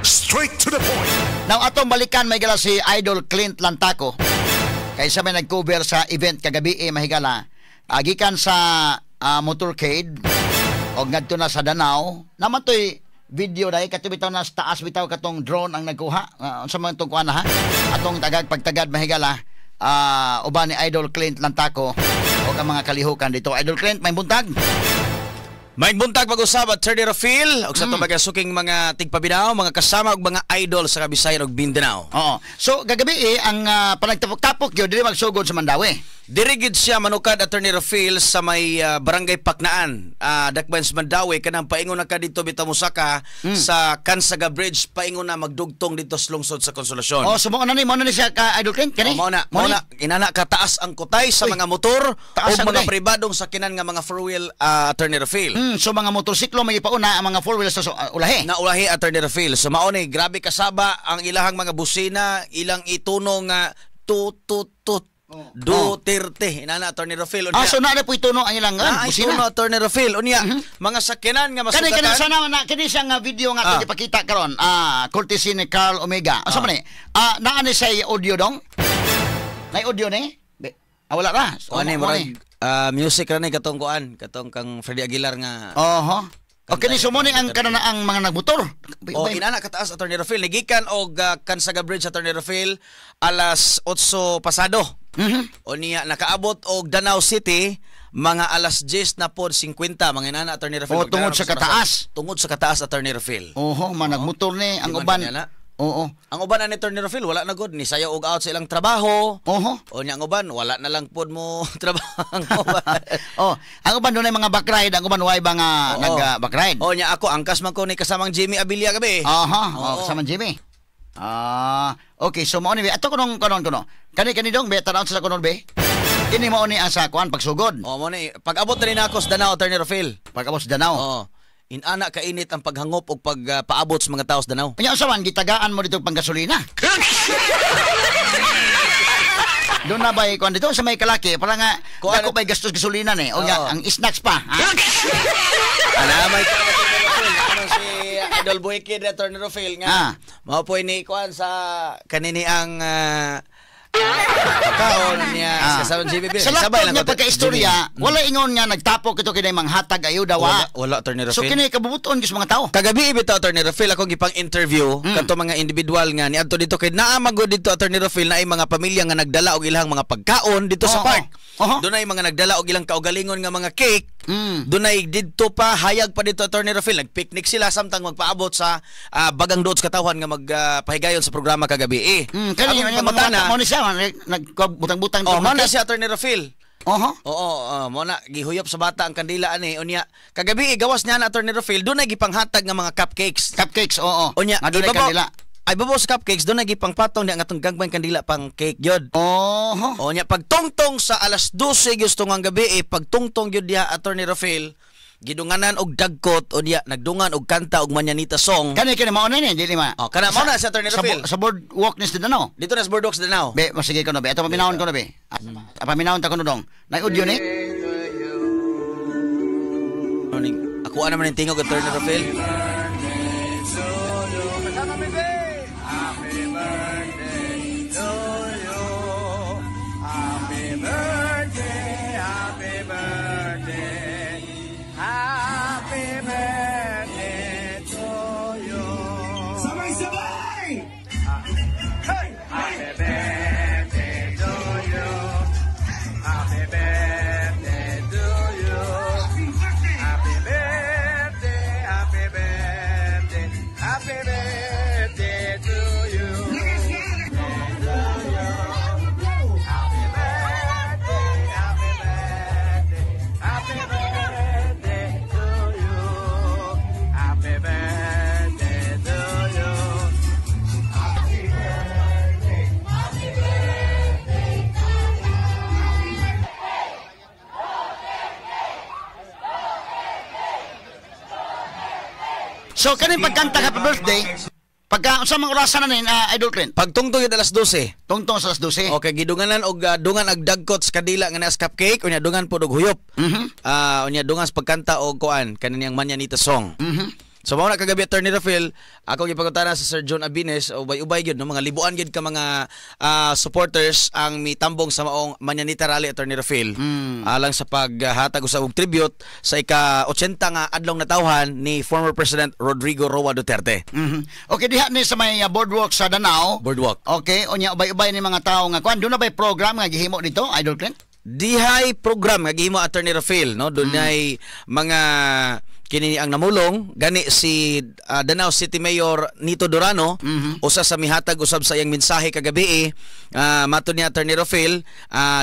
Straight to the point. Now atong balikan, mahigala, si Idol Clint Lantaco. Kaysa may nag-cover sa event kagabi eh, mahigala. Gikan sa motorcade o ngadto na sa Danao. Naman to'y video dahil kato bitaw na sa taas bitaw katong drone ang nagkuha. Unsa man tong kuha na ha? Atong tagag pagtagad, mahigala. Uban ni Idol Clint Lantaco o ang mga kalihukan dito. Idol Clint, may buntag. May buntag pag-usab, Attorney Rafil ug sa mm. suking mga tigpabinaw, mga kasama ug mga idol sa Kabisayan ug Mindanao. Oo. So kagabi eh, ang panagtapok-tapok yun dili magsugod sa Mandaue. Diri gid siya manukad, Attorney Rafil, sa may Barangay Paknaan, Dakbayan sa Mandaue, kanang paingon na ka dito bitaw mosaka sa Kansaga Bridge, paingon na magdugtong dito sa lungsod sa Konsolasyon. Oh, so mao na ni siya ka, Idol Clint, kani? Oh, mao na inana kataas ang kutay sa Uy, mga motor taas o ang mga kutay. Pribadong sakinan nga mga four wheel, Attorney Rafil. So mga motorsiklo may ipauna, ang mga four wheels sa ulahi. Na ulahi, Attorney Rafil. So mao ni grabe kasaba ang ilahang mga busina, ilang ituno nga tut tut tut Duterte. Inana, Attorney Rafil. Ah, so naa na po ituno ang ilang na busina. Ituno, Attorney Rafil. Unya, mga sakyanan nga Kani masugatan. Kani sana na kini siya nga video nga ah. Ipakita karon. Courtesy ni Carl Omega. Asa man ni? Naa ni siya audio dong? Nay audio ni? Be, wala ra. So, ano, mao murag music ra ni katong kuan, katong kang Freddie Aguilar nga. Oho. Okay ni, so mo ni ang kanana ang mga nagmotor. Oh, inana kataas, Attorney Rafil. Nigikan og Kansaga Bridge, Attorney Rafil, alas 8 pasado. O niya nakaabot og Danao City mga alas 10 na pod 50, mga inana, Attorney Rafil. Oh, tungod sa kataas. Tungod sa kataas, Attorney Rafil. Oho, mga nagmotor ni ang Di man uban. kanya na. Oo. Ang uban ani, Attorney Rafil, wala na gud ni sayaw og out sa ilang trabaho. Oho. O niya ang uban wala na lang pod mo trabaho ang uban. Oh, ang uban dunay mga back ride, ang uban way ba nga nag back ride. O niya ako angkas man ko ni kasamang Jimmy Abilia gabi. Aha, Oo. oh, kasama Jimmy. Okay, so mao ni ato kunong kunon kuno. Kani kani dong be tan sa kunon be. Kini mao ni ang sa kuan pagsugod. O mo ni pag-abot na ni nako sa Danao, Attorney Rafil. Pag-abot sa Danao. Oo. Inana kainit ang paghangop og pagpaabot sa mga tao sa Danao. Unya unsa man gitagaan mo dito panggasolina? Doon na ba kuan dito sa may kalaki para nga Kuan- dako bay gastos gasolina ni. O nga Oo. ang snacks pa. Ha? Ana may ano si Idol Boyke, Attorney Rafil, nga. Mao po ni kuan sa kanini ang pagkaon niya kasama Jimmy Bill. Sa Sabay laptop lang niya ko, pagka-istorya, Jimmy. wala ingon nga nagtapok ito kinay manghatag ayuda wa. Wala, wala, Attorney So Rafil. kini kabubuton gyud sa mga tao. Kagabi bitaw, Attorney Rafil, akong gipang interview kadto mga individual nga niadto dito kay naa magud dito, Attorney Rafil, na ay mga pamilya nga nagdala og ilang mga pagkaon dito sa park. Dunay mga nagdala og ilang kaugalingon nga mga cake. Dunay didto pa hayag pa dito, Attorney Rafil, nagpicnic sila samtang magpaabot sa bagang duot sa katawhan nga magpahigayon sa programa kagabi eh. Kani Akong mga pangutana, bata mo ni siya man, nagbutang-butang Oh, dito man na mga si Attorney Rafil. Oho. Oo, mo na gihuyop sa bata ang kandila ani. Unya kagabi eh, gawas niya na, Attorney Rafil, dunay gipanghatag nga mga cupcakes. Cupcakes, oo. Unya, Nga dunay ibabaw- kandila. Ay babaw sa cupcakes dunay gipangpatong diya nga atong gagmayng kandila pang cake gyud. Oho. O nya pagtungtong sa alas 12 gusto nga gabi eh, pagtungtong gyud diha, Attorney Rafil, gidunganan og dagkot, unya nagdungan og kanta og Manyanita song. Kani kani mao na ni, dili ma. Oh, kana mao na si Attorney Sa, Rafil. sa boardwalk ni sa Danao. Dito na sa Boardwalk sa Danao. Be, masige ko no be. Ato paminawon ko no be. Paminawon ta ko no dong. Nay audio ni. Ano ako naman yung tingog, Attorney Rafil. Happy birthday to you. Happy birthday, happy birthday. Happy birthday to you. Sabay-sabay! Hey! Happy birthday to you. Happy birthday to you. Happy birthday, happy birthday, happy birthday to you. Happy birthday, happy birthday, happy birthday to you. Happy birthday to you. Happy birthday, happy birthday. So kani pagkanta happy birthday, pagka unsa mang orasan na ni, Idol Clint? Pagtungtong yun alas 12. Tungtong sa alas 12. Okay, gidunganan og dungan ag dagkot sa kandila nga naas cupcake, unya dungan pod og huyop. Unya dungan sa pagkanta og kuan kaniyang Manyanita song. So mao na kagabi, Attorney Rafael, ako gipangutana sa Sir John Abines, ubay-ubay gyud, no, mga libuan gyud ka mga supporters ang mitambong sa maong Mañanita Rally, Attorney Rafael, alang sa paghatag usab og tribute sa ika-80 nga adlong natawhan ni former President Rodrigo Roa Duterte. Okay, diha ni sa may boardwalk sa Danao. Boardwalk. Okay, unya ubay-ubay ni mga tawo nga kuan. Doon na ba'y program nga gihimo dito, Idol Clint? Dihay program nga gihimo, Attorney Rafael, no, dunay mga kini ang namulong gani si Danao City Mayor Nito Durano, usa sa mihatag usab sa iyang mensahe kagabi. Matud ni Attorney Rafael,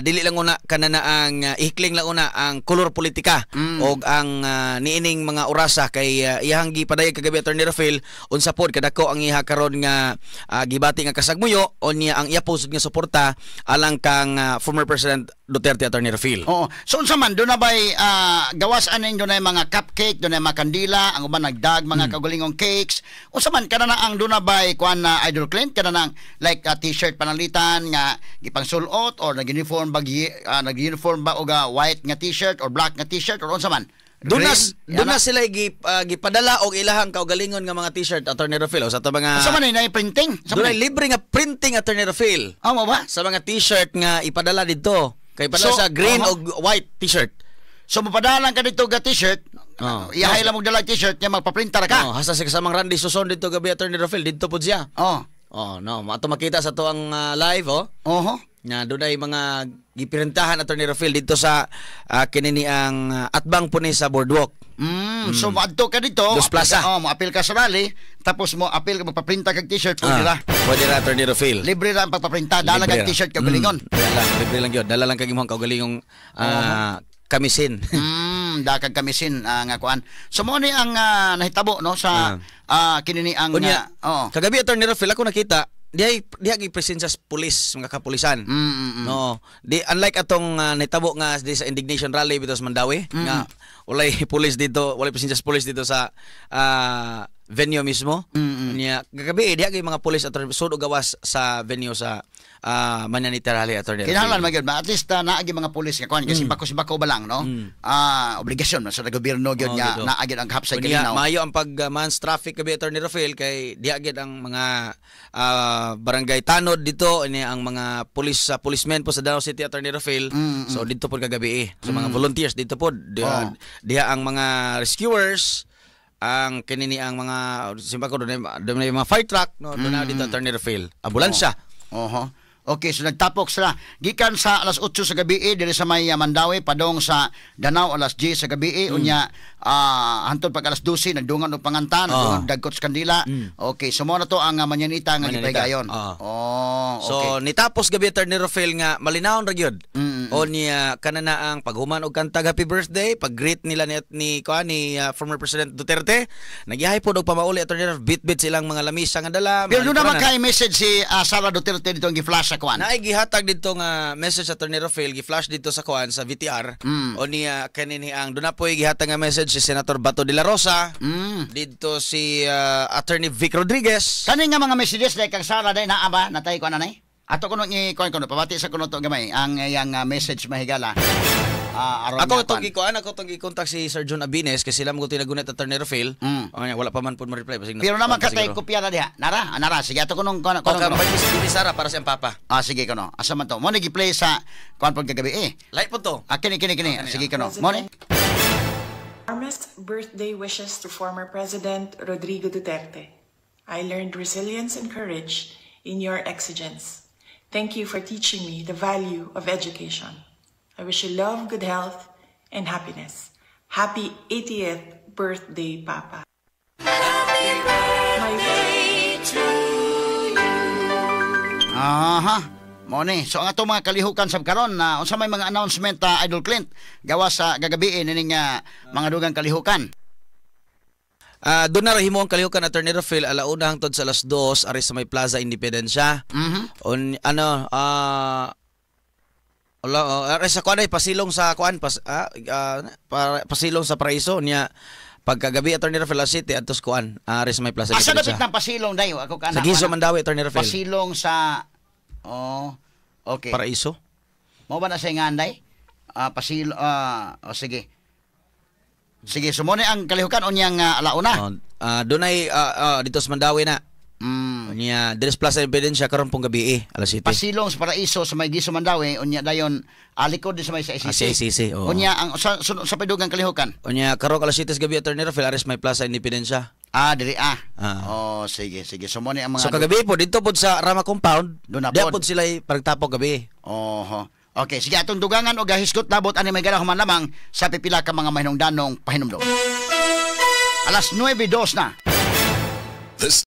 dili lang una kanana ang ihikling lang una ang kolor politika og ang niining mga orasa kay iyang gipadayag kagabi, Attorney Rafael, unsa pod kadako ang iha karon nga gibati nga kasagmuyo o niya ang iya pod nga suporta alang kang former President Duterte, Attorney Rafael. Oo. So unsa man doon na ba'y gawas aning doon na mga cupcake, doon na mga kandila, ang uban nagdag mga kaugalingong cakes. Unsa man kana na ang doon na ba'y kuan na, Idol Clint, kana nang like t-shirt panalitan nga gipangsulot or nag-uniform ba nag-uniform ba og white nga t-shirt or black nga t-shirt or unsa man? Doon na, Green, doon na yana. sila gipadala og ilahang kaugalingon nga mga t-shirt, Attorney Rafael, o sa ato mga Unsa man ni printing? Unsa doon man ay ni? libre nga printing, Attorney Rafael, Ah, mo ba? sa mga t-shirt nga ipadala didto. Kay ipadala So, sa green og white t-shirt. So mapadalan ka dito ga t-shirt, iyahay lang mo dala t-shirt nya magpaprinta ra ka. Oh, hasta si kasamang Randy Suson didto gabi, Attorney Rafael, didto pud siya. Oh, no, ato makita sa to ang live, oh. Nga doon ay mga gipirintahan, Attorney Rafael, didto sa kinini ang atbang po ni sa boardwalk. So moadto ka dito, Dos Plaza. Oh, moapil ka sa rally, tapos mo apil ka magpaprinta kag t-shirt, pwede ra. Pwede ra, Attorney Rafael. Libre ra ang pagpaprinta, dala Libre kag ra. t-shirt kaugalingon. Dala lang, libre lang yun. Dala lang kag imong kaugalingong kamisin. Dakag kamisin nga kuan. So mo ni ang nahitabo, no, sa kinini ang Unya, oo. kagabi, Attorney Rafael, ako nakita dihay diha gi presensya sa pulis, mga kapulisan. No, di unlike atong nahitabo nga di sa indignation rally bitaw sa Mandaue nga walay pulis dito, walay presensya sa pulis dito sa venue mismo. Nya kagabi diha gi mga pulis at sud og gawas sa venue sa Mañanita Rally, Attorney Rafael. Kinahanglan man gyud ba at least naagi mga pulis nga kuan kasi bako-sibako ba lang, no? Obligasyon man sa gobyerno gyud Oo, nga dito. naagi ang hapsay Unya, kalinaw. maayo ang pag mans traffic gabi, Attorney Rafael, kay diha gyud ang mga barangay tanod dito ini ang mga police policemen po sa Danao City, Attorney Rafael. So didto pod kagabi eh. So mga volunteers didto pod diha, diha ang mga rescuers, ang kinini ang mga simba ko doon doon mga fire truck, no, doon na dito, Attorney Rafael, ambulansya. Oho. Okay, so nagtapok sila. Gikan sa alas 8 sa gabi eh, diri sa may Mandaue padong sa Danao alas 10 sa gabi eh, unya hantod pag alas 12 nagdungan og panganta, nagdungan dagkot sa kandila. Okay, so mo na to ang Mañanita nga Mañanita. gipahigayon. Oh, So okay. nitapos gabi, Attorney Rafael, nga malinawon ra gyud. O niya kanana ang paghuman og kantag happy birthday, pag-greet nila ni ni kuan ni former President Duterte, nagyahay pod og pamauli, Attorney Rafael, bit-bit silang mga lamisa nga dala. Pero mga doon naman likuran na. kay message si Sara Duterte dito ang gi-flash sa kuan. Naay gihatag didto nga message sa Attorney Rafael, gi-flash didto sa kuan sa VTR. O niya kanini ang doon na po'y gihatag nga message si Senator Bato de la Rosa. Didto si Attorney Vic Rodriguez. Kani nga mga messages dahil kang Sara dahil naa ba natay ko anay? Ato kuno ni kuan kuno pabati sa kuno to gamay ang iyang message, mahigala. Aron Ako nga itong kuan. gikuan, ako itong gikontak si Sir John Abines kasi sila mo tinagunit, Attorney Rafael. O, nga, wala pa man po mo-reply. Basig Pero naman pa katay siguro. kopya na diha. Nara, nara sige ato kunong kuno O, kuno. kapag si Sara para sa iyang papa. Ah, sige kuno. Asa man to? Mo ni gi-play sa kuan pag kagabi eh. Light po to. Ah, kini kini kini. Sige kuno. Mo ni. Warmest birthday wishes to former President Rodrigo Duterte. I learned resilience and courage in your exigence. Thank you for teaching me the value of education. I wish you love, good health, and happiness. Happy 80th birthday, Papa. My Aha. Mo ni. So ang ato mga kalihukan sab karon na unsa may mga announcement, Idol Clint, gawas sa gagabi nining mga dugang kalihukan? Doon na rahimo ang kalihukan, Attorney Rafael, alauna hangtod sa alas 2 ari sa may Plaza Independencia. On ano wala, oh, ari sa kuan ay pasilong sa kuan pas, pasilong sa Paraiso niya pagkagabi, Attorney Rafael, alas 7 adto sa kuan ari sa may Plaza Asa Independencia. dapit ng pasilong dayo ako kana. Sa Gizo Mandaue, Attorney Rafael. Pasilong sa. Oh, okay. Paraiso. Mo ba na sa nganday? Ah, pasil oh, sige. Sige, so mo ni ang kalihukan unyang alauna. Oh, Dunay dito sa Mandaue na. Unya diri sa Plaza Independencia karon pong gabi eh, alas 7. Pasilong sa Paraiso sa may Giso Mandaue, unya dayon alikod din sa may sa ICC. Ah, sa ICC, oo. Unya ang sa padugang kalihukan. Unya karon alas 7 sa gabi, Attorney Rafael, aris may Plaza Independencia. Ah, diri ah. Ah. Oh, sige, sige. So mo ni ang mga So kagabi po dito pod sa Rama Compound, Doon na diya pod. pod sila paragtapok gabi. Oho. Okay, sige, atong dugangan og hisgot labot ani may human lamang sa pipila ka mga mahinungdanong pahinumdom. Alas 9:02 na. This